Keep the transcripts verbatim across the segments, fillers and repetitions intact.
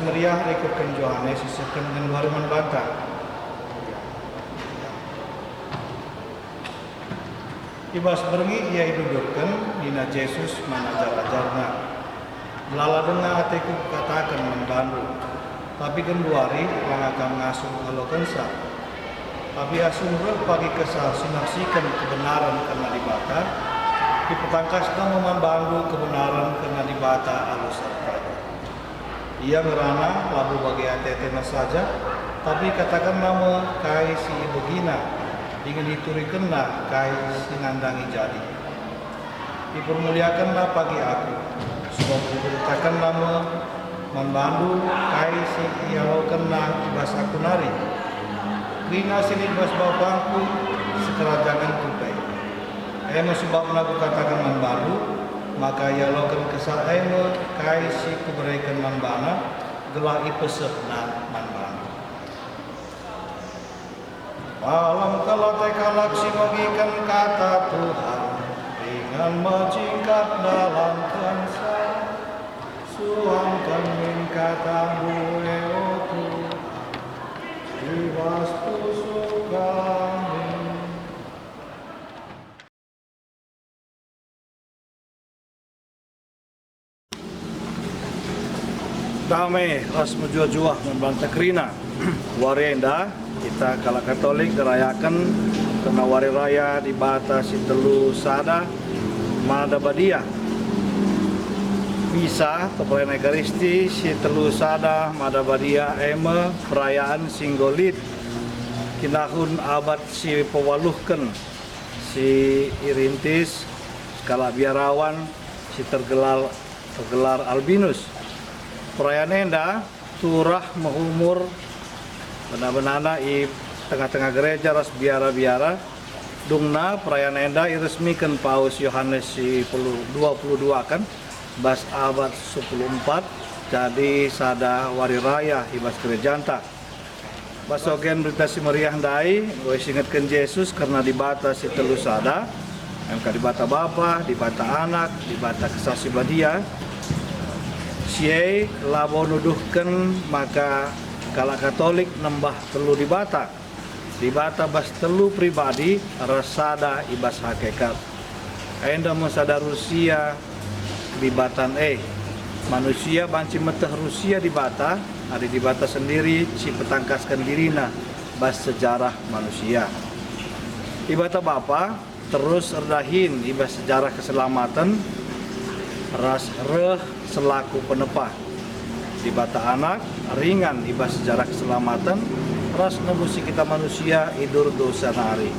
Meriah rikutken Johanes isehken genduari man banta. I bas berngi ia idudurken, nina Jesus man ajar-ajarNa, "Melala denga ateKu kukataken man bandu, tapi genduari langa kam ngasup ngalokenca. Tapi asum reh pagi Kesah si naksiken kebenaren kerna Dibata, ipetangkasNa me man bandu kebenaren kerna Dibata alu serta." Ia ngerana labo bage ate-atena saja, tapi ikatakenna me kai si ibegina, dingen iturikenna kai si nandangi jadi. Ipermuliakenna pagi aku, sabap iberitakenna me man bandu kai si ialokenna i bas aku nari. Kerina si lit bas bapangku, sikerajangenku pe. E me sebabna kukataken man bandu, maka ialoken Kesah e me kai si kubereken man bana, gelah ipesehna man bandu. Malem kal ate kalak si megiken kata Tuhan, ringan me cingkat dalankenca. Suanken min kataNdu e, o Tuhan, i bas pusuh kami. Dame ras mejuah-juah man banta kerina. Wari enda kita kalak Katolik ngerayaken kerna wari raya Dibata si telu sada Mada Badia. Misa atau perayaan Ekaristi si telu sada Mada Badia e me perayaan si enggo lit kinahun abad si pewaluhken, si irintis sekalak biarawan si tergelar, tergelar Albinus. Perayaan enda turah mehumur bena-benana i tengah-tengah gereja ras biara-biara. Dungna perayaan enda iresmiken Paus Yohanes si puluh, dua puluh dua kan, bas abad sepuluh empat, jadi sada wari raya i bas gerejanta. Bas ogen Berita Si Meriah ndai enggo isingetken Jesus kerna Dibata si telu sada, emka Dibata Bapa, Dibata Anak, Dibata Kesah Si Badia. Si e labo nuduhken maka kalak Katolik nembah telu Dibata, Dibata bas telu pribadi ras sada i bas hakikat. Enda me sada rusia Dibatan e. Manusia banci meteh rusia Dibata, adi Dibata sendiri si petangkasken diriNa bas sejarah manusia. Dibata Bapa terus erdahin i bas sejarah keselamaten ras reh selaku penepa. Dibata Anak ringan i bas sejarah keselamaten ras nebusi kita manusia i bas dosa nari.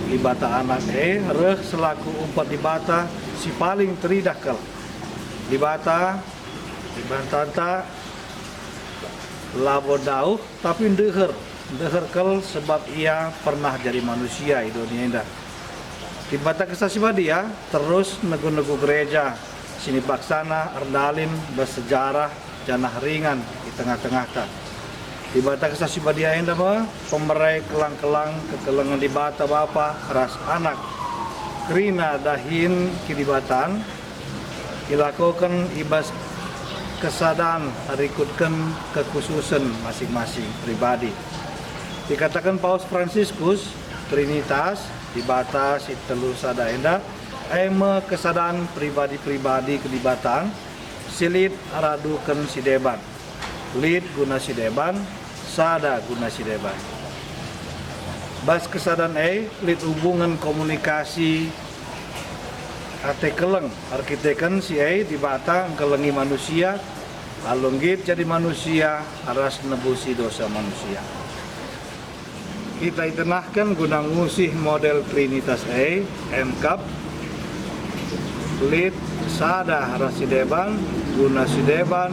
Dibata Anak e reh selaku umpet Dibata si paling teridah kal. Dibata, Dibatanta labo dauh, tapi ndeher, ndeher kal sebab Ia pernah jadi manusia i doni enda. Dibata Kesah Si Badia terus negu-negu gereja si nipaksana erdalin bas sejarah janah ringan i tengah-tengahta. Dibata Kesah Si Badia enda me pemere kelang-kelang kekelengen Dibata Bapa ras Anak. Kerina dahin Kidibatan ilakoken i bas kesadan rikutken kekhususen masing-masing pribadi. Ikataken Paus Fransiskus, Trinitas, Dibata si telu sada enda, e me kesadan pribadi-pribadi Kedibatan si lit raduken si deban. Lit guna si deban, sada guna si deban. Bas kesadan e lit hubungen komunikasi ate keleng, erkiteken si e Dibata engkelengi manusia, alu nggit jadi manusia ras nebusi dosa manusia. Kita itenahken guna ngusih model Trinitas e, emkap lit sada ras si deban, guna si deban,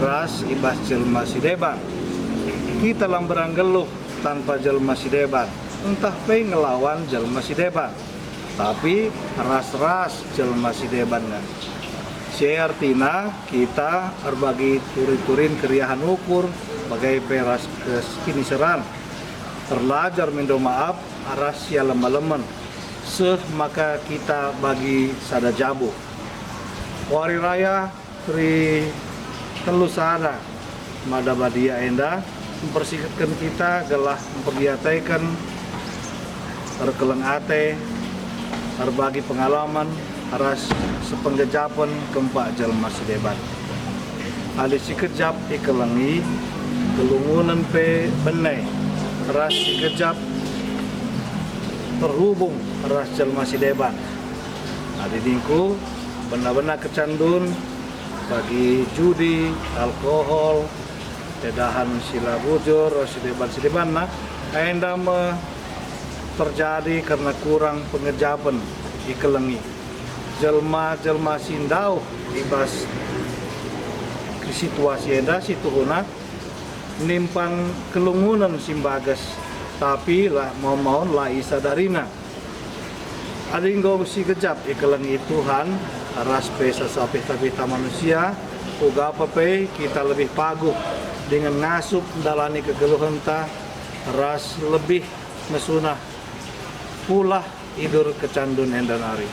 ras i bas jelma si deban. Kita la mberang nggeluh tanpa jelma si deban, ntah pe ngelawan jelma si deban, tapi ras-ras jelma si deban nge. Si e artina kita erbagi turi-turin keriahen ukur, bage pe ras kes-, kiniseran. Erlajar mindo maap ras sialem-alemen, seh maka kita bagi sada jabu. Wari raya Tri Telu Sada Mada Badia enda mpersiketken kita gelah mperdiateken erkeleng ate, erbagi pengalaman ras sepenggejapen kempak jelma si deban. Adi si gejap ikelengi, kelungunen pe bene, ras si gejap terhubung ras jelma si deban. Adi ningku, bena-bena kecandun bagi judi, alkohol, kedahan si la bujur, si deban-si debanna, enda me terjadi kerna kurang pengejapen ikelengi. Jelma-jelma si ndauh i bas situasi enda si tuhuna nimpan kelungunen si mbages, tapi la maun-maun la isadarina. Adi enggo si gejap ikelengi Tuhan ras pe sasapih-sapihta manusia, uga pe kita lebih paguh dingen ngasup ndalani kegeluhenta ras lebih mesunah pulah idur kecandun enda nari.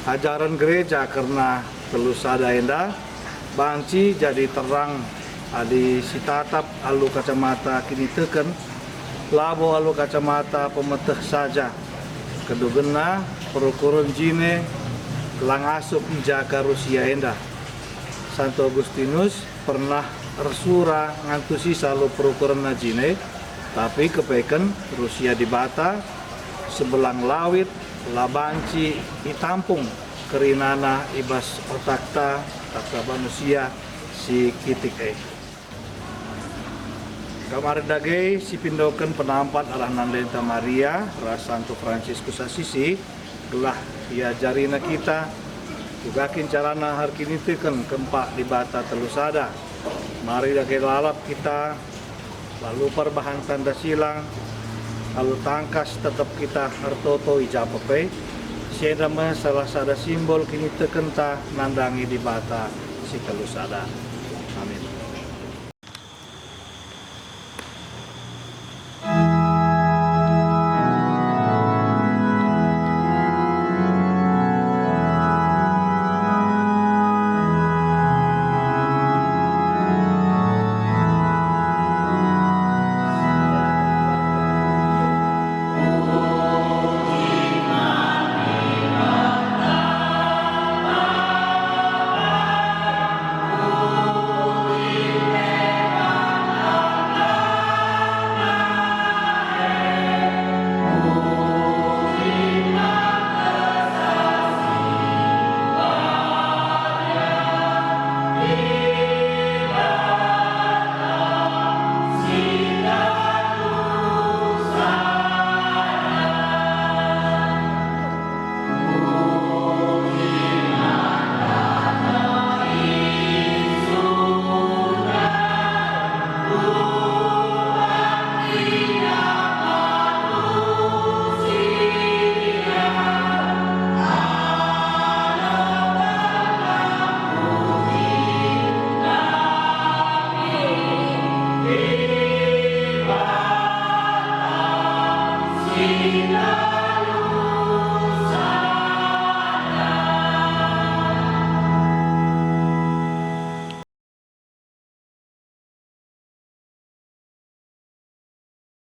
Ajaren gereja kerna telu sada enda banci jadi terang adi sitatap alu kacamata kiniteken, labo alu kacamata pemeteh saja. Kedugenna perukuren jine la ngasup njaka rusia enda. Santo Agustinus pernah ersura ngantusisa alu perukurenna jine, tapi kepeken rusia Dibata sebelang lawit la banci itampung kerinana i bas otakta, otakta manusia si kitik e. Kam ari dage sipindoken penampat arah nandenta Maria ras Santo Fransiskus Assisi, gelah iajarina kita uga kin carana erkiniteken kempak Dibata telu sada. Mari dage lalap kita, la lupa erbahan tanda silang, alu tangkas tetap kita ertoto i ja pe. Si enda me salah sada simbol kinitekenta nandangi Dibata si telu sada. Amin.